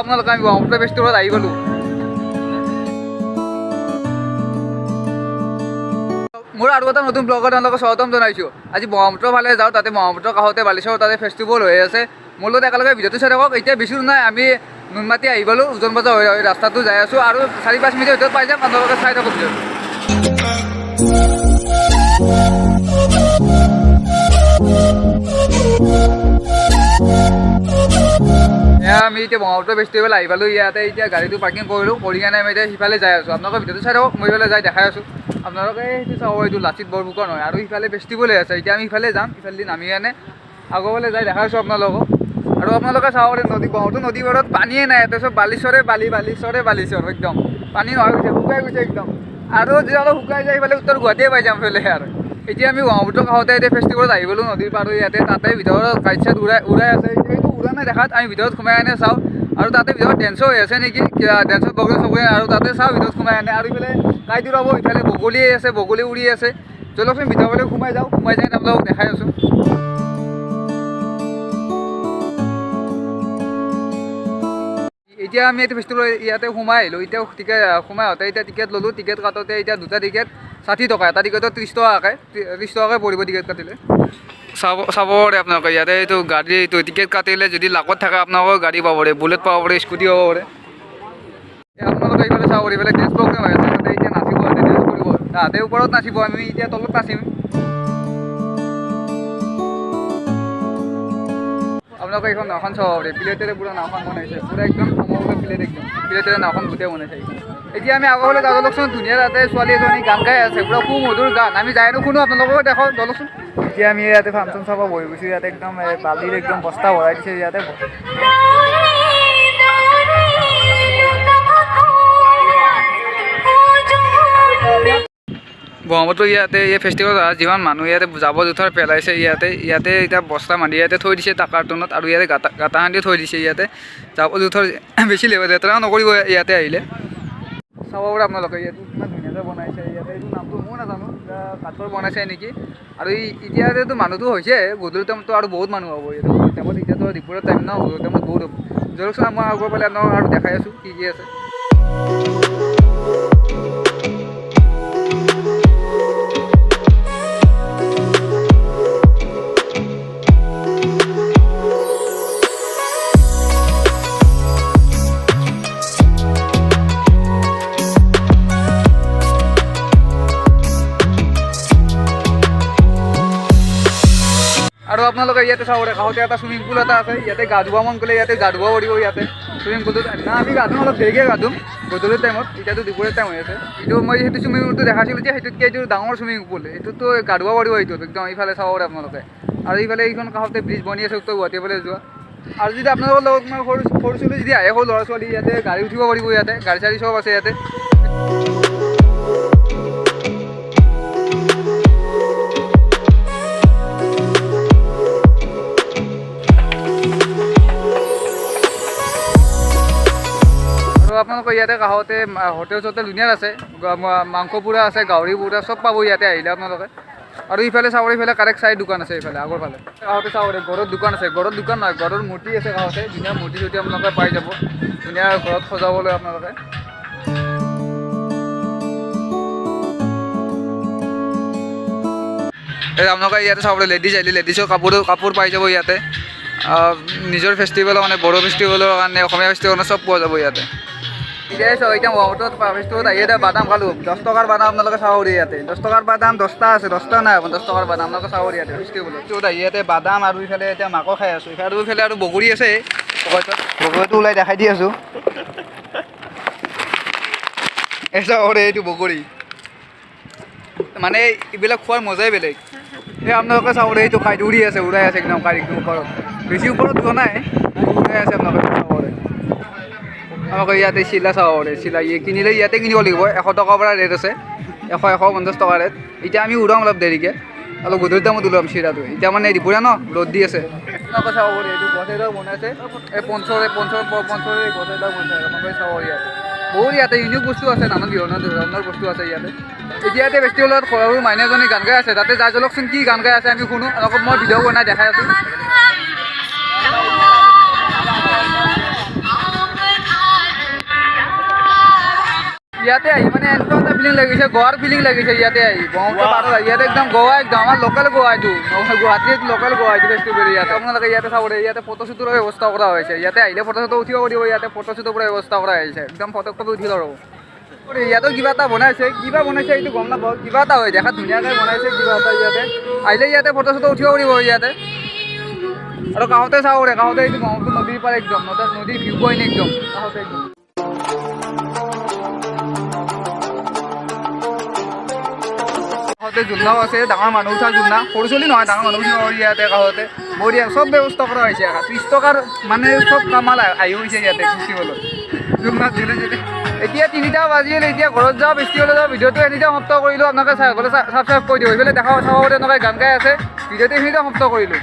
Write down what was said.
আপোনালোকে আমি ব্ৰহ্মপুত্ৰ ফেষ্টিভেলত আহি গ'লোঁ। মোৰ আৰু এটা নতুন ব্লগত আপোনালোকক স্বাগতম জনাইছোঁ। আজি ব্ৰহ্মপুত্ৰৰ ফালে যাওঁ, তাতে ব্ৰহ্মপুত্ৰৰ কাষতে বালিচৰ তাতে ফেষ্টিভেল হৈ আছে। মোৰ লগত একেলগে ভিডিঅ'টো চাই থাকক। এতিয়া বেছি দূৰ নাই, আমি নুনমাটি আহি গ'লোঁ, উজন বজাৰ হৈ ৰাস্তাটো যাই আছোঁ আৰু 4-5 মিনিটৰ ভিতৰত পাই যাম। আপোনালোকে চাই থাকক ভিডিঅ'টো। এয়া আমি এতিয়া ব্ৰহ্মপুত্ৰ ফেষ্টিভেল আহি পালোঁ। ইয়াতে এতিয়া গাড়ীটো পাৰ্কিং কৰিলোঁ, কৰি কেনে আমি এতিয়া সিফালে যাই আছোঁ। আপোনালোকে ভিডিঅ'টো চাই থাকক, মই ইফালে যাই দেখাই আছোঁ। আপোনালোকে সেইটো চাব, এইটো লাচিত বৰফুকন হয় আৰু সিফালে ফেষ্টিভেল হৈ আছে। এতিয়া আমি সিফালে যাম, ইফালেদি নামি কেনে আগৰফালে যাই দেখাই আছোঁ আপোনালোকক। আৰু আপোনালোকে চাব পাৰে নদী, ব্ৰহ্মপুত্ৰ নদী পাৰত পানীয়ে নাই, ইয়াতে চব বালিচৰে বালি, বালিচৰে বালিচৰ, একদম পানী নোহোৱা গৈছে, শুকাই গৈছে একদম। আৰু যেতিয়া অলপ শুকাই যায় সিফালে উত্তৰ গুৱাহাটীয়ে পাই যাম ফালে। আৰু এতিয়া আমি ব্ৰহ্মপুত্ৰৰ কাষতে এতিয়া ফেষ্টিভেলত আহি গ'লোঁ নদীৰ পাৰ ইয়াতে। তাতে ভিতৰত কাইট চাইট উৰাই উৰাই আছে, এতিয়া এইটো উৰা নাই দেখাত, আমি ভিতৰত সোমাই আনে চাওঁ। আৰু তাতে ভিতৰত ডেন্সো হৈ আছে নেকি, কিবা ডেন্সৰ প্ৰগ্ৰেম চগ্ৰেম, আৰু তাতে চাওঁ ভিতৰত সোমাই আনে। আৰু ইফালে কাইট উৰাব, ইফালে বগলী আছে, বগলী উৰি আছে। চলকচোন ভিতৰফালে সোমাই যাওঁ, সোমাই যাই আপোনালোকক দেখাই আছোঁ। এতিয়া আমি এইটো ফেষ্টিভেল ইয়াতে সোমাই আহিলোঁ। এতিয়া টিকেট সোমাই আহোঁতে এতিয়া টিকেট ল'লোঁ। টিকেট কাটোতে এতিয়া দুটা টিকেট 60 টকা, এটা টিকেটত 30 টকাকৈ, 30 টকাকৈ পৰিব টিকেট কাটিলে। চাব চাব পাৰে আপোনালোকে ইয়াতে এইটো গাড়ী, এইটো টিকেট কাটিলে যদি লাকত থাকে আপোনালোকৰ গাড়ী পাব পাৰে, বুলেট পাব পাৰে, স্কুটি পাব পাৰে। আপোনালোকে এইফালে চাব পাৰে, এইফালে ডেন্স প্ৰগ্ৰেম হৈ আছে, তাতে এতিয়া নাচিব, তাতে ডেন্স কৰিব, তাতে ওপৰত নাচিব, আমি এতিয়া তলত নাচিম। আপোনালোকে এইখন নাওখন চাব পাৰে, প্লেটেৰে পূৰা নাওখন বনাইছে, পূৰা একদম সমগ্ৰ প্লেট, একদম প্লেটেৰে নাওখন গোটেই বনাইছে। এতিয়া আমি আগৰফালে যাওঁ, লওকচোন। ধুনীয়া তাতে ছোৱালী এজনী গান গাই আছে, পূৰা সুমধুৰ গান, আমি যাই নুশুনো, আপোনালোকেও দেখক, চলকচোন। এতিয়া আমি ইয়াতে ফাংচন চাব বহি গৈছোঁ। ইয়াতে একদম বালিৰ একদম বস্তা ভৰাই দিছে ইয়াতে। ব্ৰহ্মপুত্ৰ ইয়াতে এই ফেষ্টিভেল যিমান মানুহ ইয়াতে জাবৰ জোঁথৰ পেলাইছে, ইয়াতে ইয়াতে এতিয়া বস্তা বান্ধি ইয়াতে থৈ দিছে কাৰ্টুনত, আৰু ইয়াতে গাঁতা গাঁতা খান্দি থৈ দিছে। ইয়াতে জাবৰ জোঁথৰ বেছি লেতেৰা নকৰিব ইয়াতে আহিলে। চাব পাৰে আপোনালোকে ইয়াতে কিমান ধুনীয়াকৈ বনাইছে। ইয়াতে এইটো নামটো ময়ো নাজানো, কাঠৰ বনাইছে নেকি। আৰু এতিয়াতো মানুহটো হৈছে, গধূলি টাইমততো আৰু বহুত মানুহ হ'ব ইয়াতে। গধূলি টাইমত, এতিয়াতো দুপৰীয়া টাইম ন, গধূলি টাইমত বহুত হ'ব। ধৰকচোন মই আগৰ ফালে আপোনালোকক আৰু দেখাই আছোঁ কি কি আছে। আৰু আপোনালোকে ইয়াতে চাব পাৰে কাষতে এটা চুইমিং পুল এটা আছে, ইয়াতে গা ধুব মন গ'লে ইয়াতে গা ধুব পাৰিব। ইয়াতে চুইমিং পুলটোত না আমি গা ধুম, অলপ দেৰিকৈ গা ধুম গধূলি টাইমত, এতিয়াতো দুপৰীয়া টাইম হৈ আছে। এইটো মই সেইটো চুইমিং পুলটো দেখাইছিলোঁ যে সেইটোতকৈ এইটো ডাঙৰ চুইমিং পুল, এইটোতো গা ধুব পাৰিব এইটোত একদম। ইফালে চাব পাৰে আপোনালোকে। আৰু ইফালে এইখন কাষতে ব্ৰিজ বনি আছে উত্তৰ গুৱাহাটীৰ ফালে যোৱা। আৰু যদি আপোনালোকৰ লগত মানে সৰু সৰু ছোৱালী যদি আহে, সৰু ল'ৰা ছোৱালী, ইয়াতে গাড়ী উঠিব পাৰিব, ইয়াতে গাড়ী চাড়ী চব আছে ইয়াতে। আপোনালোকৰ ইয়াতে কাষতে হোটেল চোটেল ধুনীয়া আছে, মাংস পোৰা আছে, গাহৰি পোৰা চব পাব ইয়াতে আহিলে আপোনালোকে। আৰু ইফালে চাব, ইফালে কাৰেক্ট চাই দোকান আছে, ইফালে আগৰ ফালে কাষতে চাব পাৰে গড়ৰ দোকান আছে, গড়ৰ দোকান নহয় গড়ৰ মূৰ্তি আছে কাষতে, ধুনীয়া মূৰ্তি চূৰ্তি আপোনালোকে পাই যাব, ধুনীয়া ঘৰত সজাবলৈ আপোনালোকে। এই আপোনালোকে ইয়াতে চাব পাৰে লেডিজ আহিলে লেডিজৰ কাপোৰ পাই যাব ইয়াতে। নিজৰ ফেষ্টিভেলৰ কাৰণে, বড়ো ফেষ্টিভেলৰ কাৰণে, অসমীয়া ফেষ্টিভেলৰ কাৰণে চব পোৱা যাব ইয়াতে। এতিয়া চাওক, এতিয়া ব্ৰহ্মপুত্ৰত ফেষ্টিভেলত আহি এতিয়া বাদাম খালোঁ, 10 টকাৰ বাদাম আপোনালোকে চাব পাৰে ইয়াতে। 10 টকাৰ বাদাম 10টা আছে, 10টা নাই 10 টকাৰ বাদাম আপোনালোকে চাব পাৰে ইয়াতে ফেষ্টিভেলত। ফেষ্টিভেলত আহি ইয়াতে বাদাম আৰু ইফালে এতিয়া মাকো খাই আছোঁ। আৰু ইফালে আৰু বগৰী আছে, বগৰীটো ওলাই দেখাই দি আছোঁ। এই চাব পাৰে এইটো বগৰী, মানে এইবিলাক খোৱাৰ মজাই বেলেগ। এই আপোনালোকে চাব পাৰে এইটো কাঁইট উৰি আছে, উৰাই আছে একদম কাঁইট একদম ওপৰত, বেছি ওপৰত যোৱা নাই, উৰাই আছে আপোনালোকে চাব পাৰে। আপোনালোকে ইয়াতে চিলা চাব পাৰে, চিলা কিনিলে ইয়াতে কিনিব লাগিব, 100 টকাৰ পৰা ৰেট আছে, 150 টকা ৰেট। এতিয়া আমি উৰাম অলপ দেৰিকৈ, অলপ গধূলি টাইমত ওলাম চিৰাটো, এতিয়া মানে দুপৰীয়া ন, ৰ'দ দি আছে। আপোনালোকে চাব পাৰে এইটো গছ এডাল বনাইছে, এই পঞ্চৰে গছ এডাল বনাইছে, আপোনালোকে চাব পাৰে ইয়াতে। বহুত ইয়াতে ইউনিক বস্তু আছে, নানান বিভিন্ন ধৰণৰ বস্তু আছে ইয়াতে। এতিয়া ইয়াতে ফেষ্টিভেলত সৰু মাইনা এজনী গান গাই আছে, তাতে যাই চলকচোন কি গান গাই আছে আমি শুনো, অলপ মই ভিডিঅ' বনাই দেখাই আছোঁ। ইয়াতে আহি মানে এনেকুৱা এটা ফিলিং লাগিছে, গোৱাৰ ফিলিং লাগিছে ইয়াতে আহি। ব্ৰহ্মপুত্ৰ পাৰত ইয়াতে একদম গোৱা, একদম আমাৰ লোকেল গোৱা এইটো, গুৱাহাটীৰ লোকেল গোৱা এইটো ফেষ্টিভেল। ইয়াতে আপোনালোকে ইয়াতে চাব পাৰে, ইয়াতে ফটো চটোৰ ব্যৱস্থা কৰা হৈছে। ইয়াতে আহিলে ফটো চটো উঠিব পাৰিব, ইয়াতে ফটো চটোৰ পৰা ব্যৱস্থা কৰা হৈছে, একদম ফটো কপি উঠি ল'ব। ইয়াতো কিবা এটা বনাইছে, কিবা বনাইছে এইটো গম নাপাওঁ, কিবা এটা হয় দেখাত ধুনীয়াকৈ বনাইছে কিবা এটা। ইয়াতে আহিলে ইয়াতে ফটো চটো উঠিব পাৰিব ইয়াতে। আৰু কাষতে চাব পাৰে, কাষতে এইটো ব্ৰহ্মপুত্ৰ নদীৰ পাৰ, একদম নদীৰ ভিউ পইণ্ট একদম কাষতে একদম। কাষতে জোলনাও আছে, ডাঙৰ মানুহ উঠা জোলনা, সৰু ছোৱালী নহয়, ডাঙৰ মানুহ উঠিব পাৰি ইয়াতে। কাষতে বঢ়িয়া চব ব্যৱস্থা কৰা হৈছে। 30 টকাৰ মানে চব কামাল আহি হৈছে ইয়াতে ফেষ্টিভেলত জোলনাত ঝুলি ঝুলি। এতিয়া 3টা বাজিল, এতিয়া ঘৰত যাওঁ, ফেষ্টিভেলত যাওঁ। ভিডিঅ'টো এইখিনিতে সমাপ্ত কৰিলোঁ। আপোনালোকে চাই ছাবস্ক্ৰাইব কৰি দিব। এইফালে দেখা চাব পাৰে এনেকৈ গান গাই আছে। ভিডিঅ'টো এইখিনিতে সমাপ্ত কৰিলোঁ।